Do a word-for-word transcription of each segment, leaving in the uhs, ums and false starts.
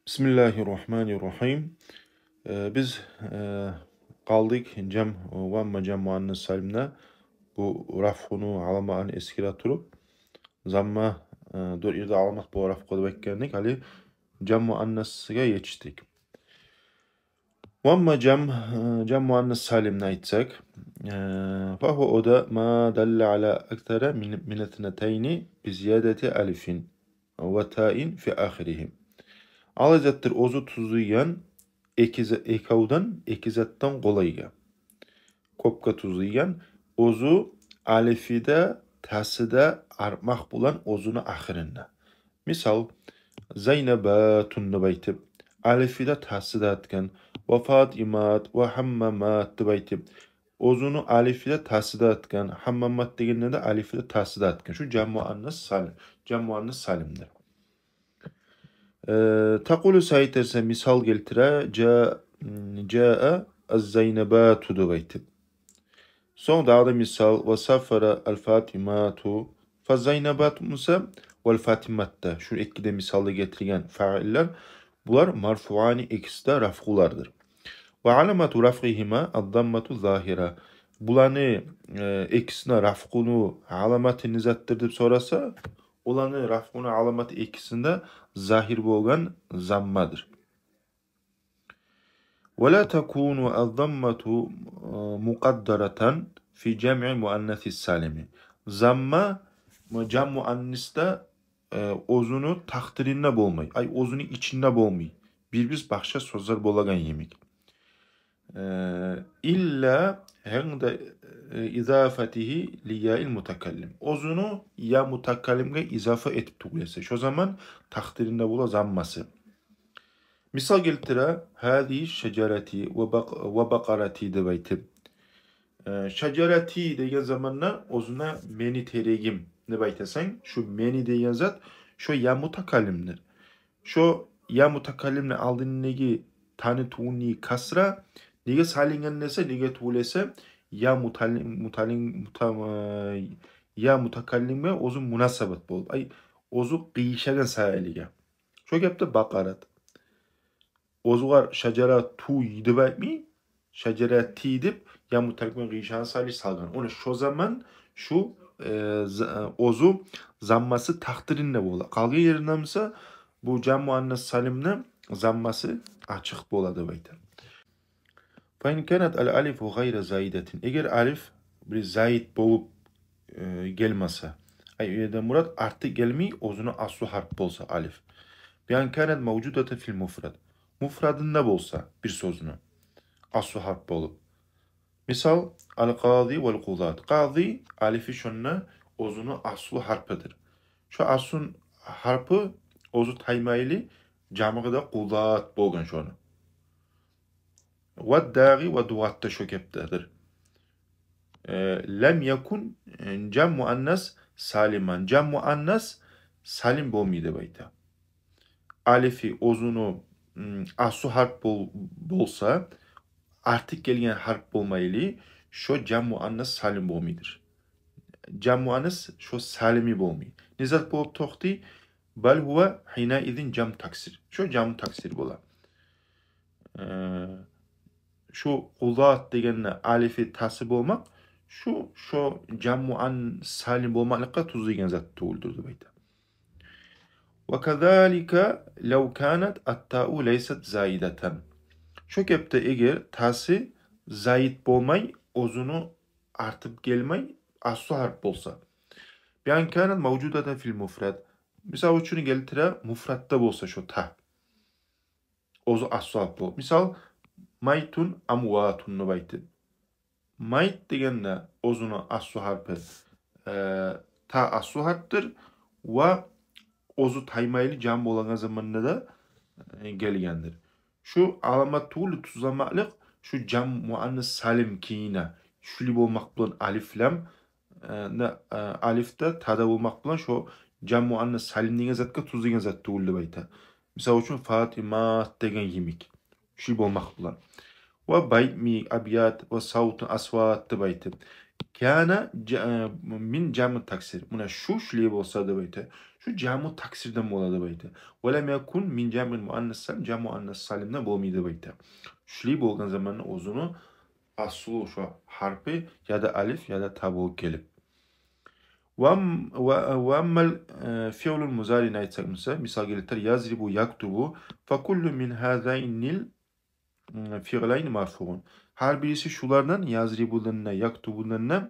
Бисмиллагьи ррагьмани ррагьим. Э, биз, э, къалдыкъ жам, ва амма жам муаннас салимде бу рафгъуну аламатын эсгере туруп, замма, э, дёрт ерде аламат бола рафгъу деп айтгъан эдик. Гьали жам муаннасгъа етишдик. Ва амма жам, э, жам муаннас салимни айтсакъ, э, фагьува, о да ма далла аля аксара мин, мин иснатайни би зиядати алифин ва таин фи ахиригьим. Алай затдыр оьзю тюзюйген эки за-, экевден, эки затдан къолайгъа. Кёпге тюзюйген, оьзю алифи де, тасы да артмакъ булан оьзюню ахырында. Мисал, Зайнабатун деп айтып, алифи де, тасы да артгъан, ва Фатимат, ва Гьаммамат деп айтып, оьзюню алифи де, тасы да артгъан, Гьаммамат дегенде де алифи де, тасы да артгъан. Шу жам муаннас салим, жам муаннас салимдир. Э, такъулу, сен айта эсенг, мисал гелтире, жа-, м, жаа аз-Зайнабату деп айтып. Сонг дагъы да мисал, ва сафара ал-Фатимату. Фа Зайнабату буса, вал Фатимат да, шу эки де мисалда гелтирген фаиллер, булар марфуани, экиси де рафгъулардыр. Ва аламату рафгъигьима аз-заммату загьира. Буланы, э, экисине рафгъуну аламаты не затдыр деп сораса, оланы рафгъуну аламаты экисинде загьир болгъан заммадыр. Ва ла такуну аз-заммату, э, мукъаддаратан фи жамъи муаннасис салими. Замма жам муаннасда, э, оьзюню такъдиринде болмай, ай, оьзюню ичинде болмай. Бир-бир башгъа сёзлер болагъан йимик. Э, илла гьинда, э, изафатигьи ли яил мутакаллим. Оьзюню я мутакаллимге изафа этип тюгюл эсе, шо заман такъдиринде бола заммасы. Мисал гелтире, гьазигьи шажарати ва бакъ-, ва бакъарати деп айтып. Э, шажарати деген заманда оьзюне мени терегим деп айтасан, шу мени деген зат, шо я мутакаллимдир. Шо я мутакаллимни алдындагъы таны тюгюлню касра неге салынгъан десе, неге тюгюл эсе, я муталлим-, муталлим-, мута-, э, я мутакаллимге оьзю мунасабат болуп, ай, оьзю къыйышагъан саялыгъа. Шо гепде бакъарат. Оьзюгер шажарату деп айтмай, шажарати деп, я мутакаллимге къыйышагъан саялы салгъан. Ону шо заман шу, э, за-, оьзю заммасы такъдиринде бола. Къалгъан еринде буса, бу жам муаннас салимни заммасы ачыкъ бола деп айта. Фа ин канат ал-алифу гъайра заидатин. Эгер алиф бир заид болуп, э, гелмесе. Ай, о ерде мурат артыкъ гелмей, оьзюню аслу гьарп болса алиф. Би ан канат мавжудатан фил муфрад. Муфрадында болса бир сёзню аслу гьарп болуп. Мисал, ал-къази вал-къузат. Къази алифи шонда оьзюню аслу гьарпыдыр. Шо аслу гьарпы оьзю таймайлы жамгъы да къузат болгъан шону. Ва дагъи ва дугъат да шо кепдедир. Э, лам якун, э, жам муаннас салиман. Жам муаннас салим болмай деп айта. Алифи оьзюню, м, аслу гьарп бол-, болса, артыкъ гелген гьарп болмайлы, шо жам муаннас салим болмайдыр. Жам муаннас шо салими болмай. Не зат болуп токътай? Бал гьува гьинаизин жам таксир. Шо жам таксир бола. Э, шу къузат дегенде алифи тасы болмакъ, шу, шо жам муаннас салим болмакълыкъгъа тюзлейген зат тюгюлдюр деп айта. Ва казалика лав канат ат-тау лайсат заидатан. Шо кепде эгер тасы заид болмай, оьзюню артып гелмей, аслу гьарп болса. Би ан канат мавжудатан фил муфрад. Мисал учун гелтире, муфрадда болса шо та. Оьзю аслу гьарп болуп. Мисал, майтун амватун деп айтып. Майт дегенде оьзюню аслу гьарпы, э, та аслу гьарпдыр. Ва оьзю таймайлы жам болагъан заманда да, э, гелгендир. Шу аламат тюгюл тюзлемеклик, шу жам муаннас салим кийине, шулай болмакъ булан алиф лам, э, на, э, алиф де, та да болмакъ булан шо жам муаннас салим деген затгъа тюзлейген зат тюгюл деп айта. Мисал учун, Фатимат деген йимик. Шулай болмакъ булан. Ва байт йимик, абят, ва савтун, асват деп айтып. Кана жа-, э, мин жамъи таксир. Муна шу шулай болса деп айта. Шу жамъу таксирден бола деп айта. Ва лам якун мин жамъил муаннас салим, жамъу муаннас салимден болмай деп айта. Шулай болгъан заманда оьзюню аслу шо гьарпы яда алиф, яда та болуп гелип. Ва ам-, ва, ва аммал, э, фиълул музари айтсакъ, мисал, мисал гелтир, язрибу, яктубу, фа куллу мин гьазайнил, м, фиълайни марфугъун. Гьар бириси шулардан, язрибудан да, яктубудан да,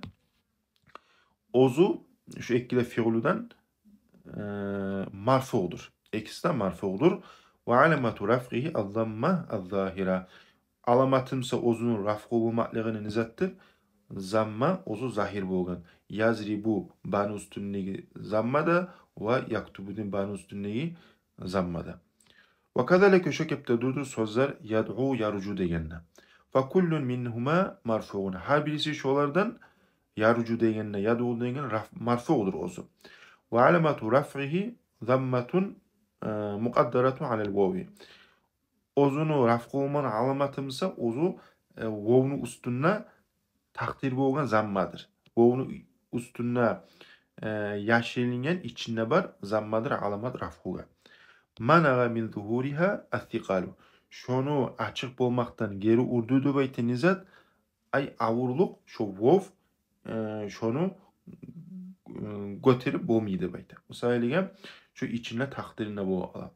оьзю шу эки де фиълудан, э, марфугъдур. Экиси де марфугъдур. Ва аламату рафъигьи аз-замма аз-загьира. Аламаты буса оьзюню рафъу болмакълыгъыны не затдыр? Замма, оьзю загьир болгъан. Язрибу, баны уьстюндеги замма да, ва яктубу деген баны уьстюндеги замма да. Ва казалика, шо кепде дюрдюр сёзлер ядъу, яржу дегенде. Фа куллун мингьума марфугъун. Гьар бириси шолардан, яржу дегенде, ядъу деген раф-, марфугъдур оьзю. Ва аламату рафъигьи замматун, э, мукъаддаратун алал вави. Оьзюню рафъу болмакъны аламаты буса, оьзю, э, вавну уьстюнде такъдир болгъан заммадыр. Вавну уьстюнде, э, яшырылгъан, ичинде бар заммадыр аламат рафъугъа. Манагъа мин зугьуригьа ас-сикъалу. Шону ачыкъ болмакъдан гери урду деп айта не зат? Ай, авурлукъ, шо вав, э, шону, э, гётерип болмай деп айта. Мисалгъа, шо ичинде, такъдиринде болуп къала.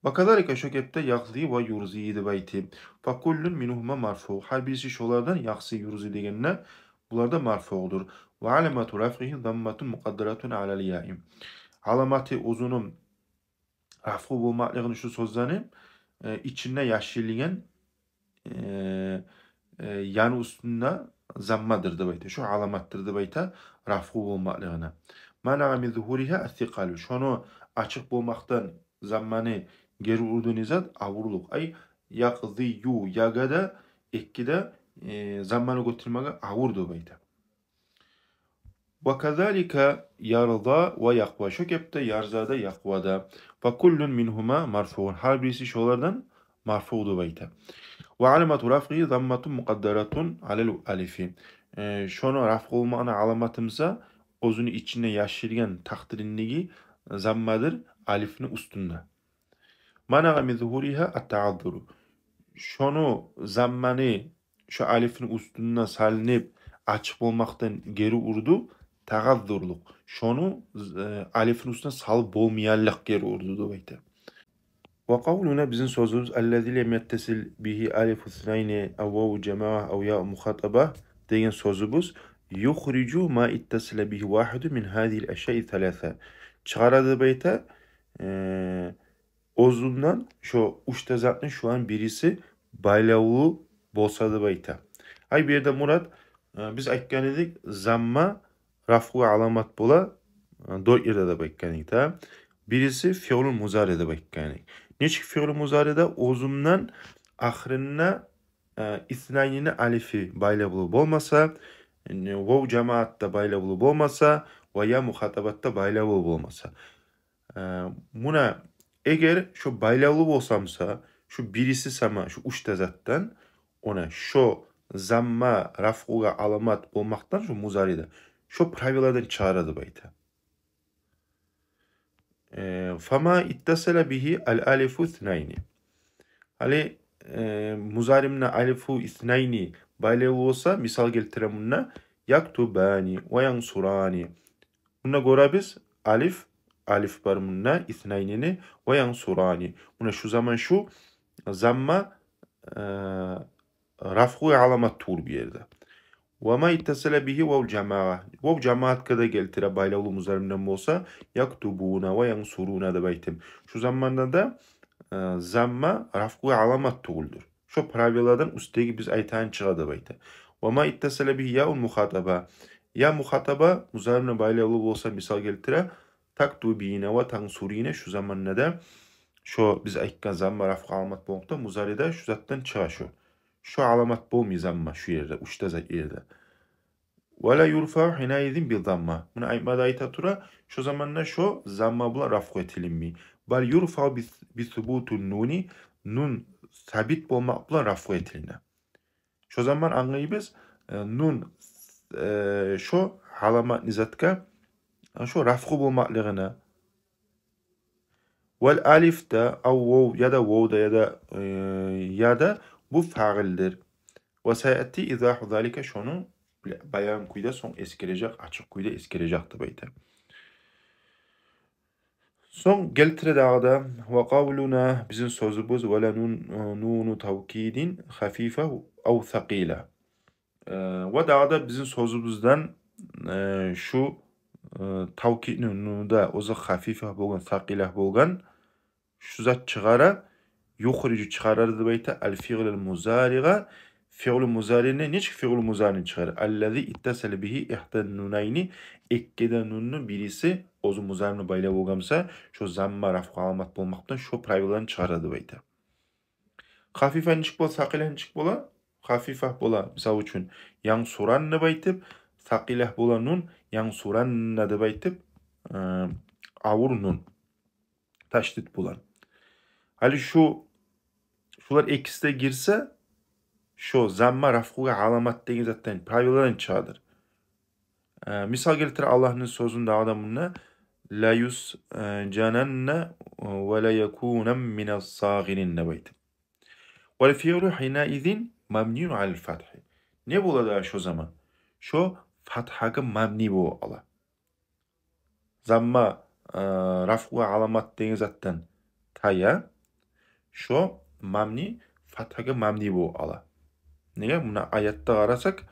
Ва казалика, шо кепде якъзи ва юрзи деп айта. Фа куллун мингьума марфугъ. Гьар бириси шолардан, якъзи, юрзи дегенде, булар да марфугъдур. Ва аламату рафъигьи замматун мукъаддаратун алал яи. Аламаты оьзюню рафъу болмакълыгъыны шу сёзлени, э, ичинде яшырылгъан, э, э, яны уьстюнде заммадыр деп айта. Шу аламатдыр деп айта рафъу болмакълыгъына. Манагъа мин зугьуригьа ас-сикъалу. Шону ачыкъ болмакъдан замманы гери урду не зат? Авурлукъ. Ай, якъзию, ягъа да, эки де, э, замманы гётермеге авур деп айта. Ва казалика ярда ва якъва. Шо кепде ярза да, якъва да. Фа куллун мингьума марфугъун. Гьар бириси шолардан марфугъ деп айта. Ва аламату рафъигьи замматун мукъаддаратун алал алифи. Э, шону рафъу болмакъны аламаты буса, оьзюню ичинде яшырылгъан, такъдириндеги заммадыр алифни уьстюнде. Манагъа мин зугьуригьа ат-тааззуру. Шону, замманы, шо алифни уьстюнде салынып, ачыкъ болмакъдан гери урду тааззурлукъ. Шону, э, алифни уьстюнде салып болмайлыкъ гери урду деп айта. Ва къавлуна, бизин сёзюбюз, аллази лам яттасил бигьи алифу иснайни ав ваву жамаа ав яу мухатаба деген сёзюбюз, юхрижу ма иттасала бигьи вагьидун мин гьазигьил ашяи саласа. Чыгъара деп айта, э, оьзюнден шо уьч де затны шуланы бириси байлавлу болса деп айта. Ай, бу ерде мурат, э, биз айтгъан эдик, замма рафъугъа аламат бола, э, дёрт ерде деп айтгъан эдик, да. Бириси фиълу музари деп айтгъан эдик. Нечик фиълу музариде? Оьзюнден ахырында, э, иснайнини алифи байлавлу болмаса, э, вав жамаатда байлавлу болмаса, ва я мухатабатда байлавлу болмаса. Э, муна, эгер шо байлавлу болса буса, шо бириси сама, шо уьч де затдан, она шо замма рафъугъа аламат болмакъдан, шо музариде, шо правиладан чыгъара деп айта. Э, фама иттасала бигьи ал алифу иснайни. Гьали, э, музари булан алифу иснайни байлавлу болса, мисал гелтире мунда, яктубани ва янсурани. Мунда гёребиз, алиф, алиф бар мунда, иснайнини, ва янсурани. Муна шу заман шу замма, э, рафъугъа аламат тюгюл бу ерде. Ва ма иттасала бигьи вав жамаа. Вав жамаатгъа да гелтире, байлавлу музари булан болса, яктубуна ва янсуруна деп айтып. Шу заманда да, э, замма рафъугъа аламат тюгюлдюр. Шо правиладан уьстдеги биз айтагъан чыгъа деп айта. Ва ма иттасала бигьи яул мухатаба. Я мухатаба музари булан байлавлу болса, мисал гелтире, тактубина ва тансурина, шу заманда да шо биз айтгъан замма рафъугъа аламат болмакъда, музариде шу затдан чыгъа шо. Шо аламат болмай замма шу ерде, уьч де зат ерде. Ва ла юрфау гьинаизин би замма. Муна айтма да айта тура, шо заманда шо замма булан рафъу этилинмей. Бал юрфау би, би субутин нуни, нун сабит болмакъ булан рафъу этилине. Шо заман англайбыз, э, нун э, шо аламатны затгъа, шо рафгъу болмакълыгъына. Вал алиф да, ав вов, яда вов да, яда, э, яда бу фагъилдир. Ва саяти изагьу залика, шону баян кюйде сонг эсгережек, ачыкъ кюйде эсгережек деп айта. Сонг гелтире дагъы да: ва къавлуна, бизин сёзюбюз, ва ла нун-, нуну тавкидин хафифа ав сакъила. Э, ва дагъы да бизин сёзюбюзден, э, шу, э, тавкидни нуну да оьзю хафифа болгъан, сакъила болгъан, шу зат чыгъара, юхрижу, чыгъарар деп айта, ал фиълал музаригъа, фиълу музарини. Нечик фиълу музарини чыгъара? Аллази иттасала бигьи игьда нунайни, эки де нунну бириси оьзю музари булан байлавлу болгъан буса, шо замма рафгъу аламат болмакъдан шо правиланы чыгъара деп айта. Хафифа нечик бола, сакъила нечик бола? Хафифа бола, мисал учун, янсуран деп айтып, сакъила бола нун, янсуранна деп айтып, э, авур нун, ташдид булан. Гьали шу, шулар экиси де гирсе, шо замма рафгъугъа аламат деген затдан, правиладан чыгъадыр. Э, мисал гелтире Аллагьны сёзюн дагъы да мунда: ла юсжананна ва ла якунан минас сагъирин деп айтып. Вал фиълу гьинаизин мабниюн алал фатгьи. Не бола дагъы шо заман? Шо фатгьагъа мабни бола ала. Замма, э, рафгъугъа аламат деген затдан тая. Шо мабни, фатгьагъа мабни бола ала. Неге? Муна аятда къарасакъ,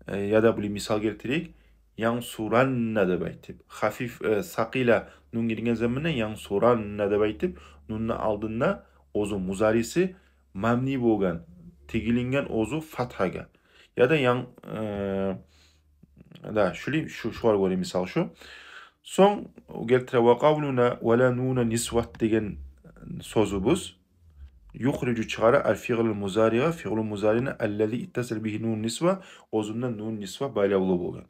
э, яда булай мисал гелтирейик. Янсуранна деп айтып. Хафиф, э, сакъила нун гирген заманда янсуранна деп айтып, нунну алдында оьзю музариси мабни болгъан, тигилинген оьзю фатгьагъа. Яда ян-, э, да, шулай, шу, шугъар гёре мисал шу. Сонг гелтире: ва къавлуна ва ла нуна нисват деген сёзюбюз. Юхрижу, чыгъара, ал фиълал музаригъа, фиълу музарини, аллази иттасала бигьи нуну нисва, оьзюнде нуну нисва байлавлу болгъан.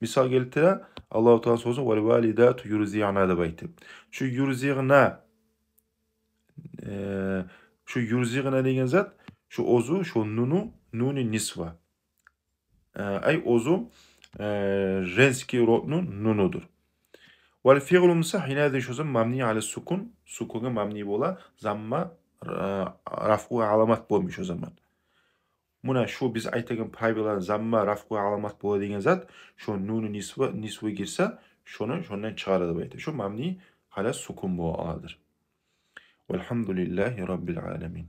Мисал гелтире Аллагьу Таала сёзю: вал валидату юрзигъна деп айтып. Шу юрзигъна, э, шу юрзигъна деген зат, шу оьзю, шу нуну, нуну нисва. Э, ай оьзю, э, женский родну нунудур. Вал фиълу буса гьинаизин шо заман мабни алас сукун, сукунгъа мабни бола, замма, э, рафгъугъа аламат болмай шо заман. Муна шу биз айтагъан правиланы, замма рафгъугъа аламат бола деген зат, шо нуну нисва, нисва гирсе, шону шондан чыгъара деп айта. Шо мабни алас сукун бола аладыр. Валгьамдулиллагьи раббил аламин.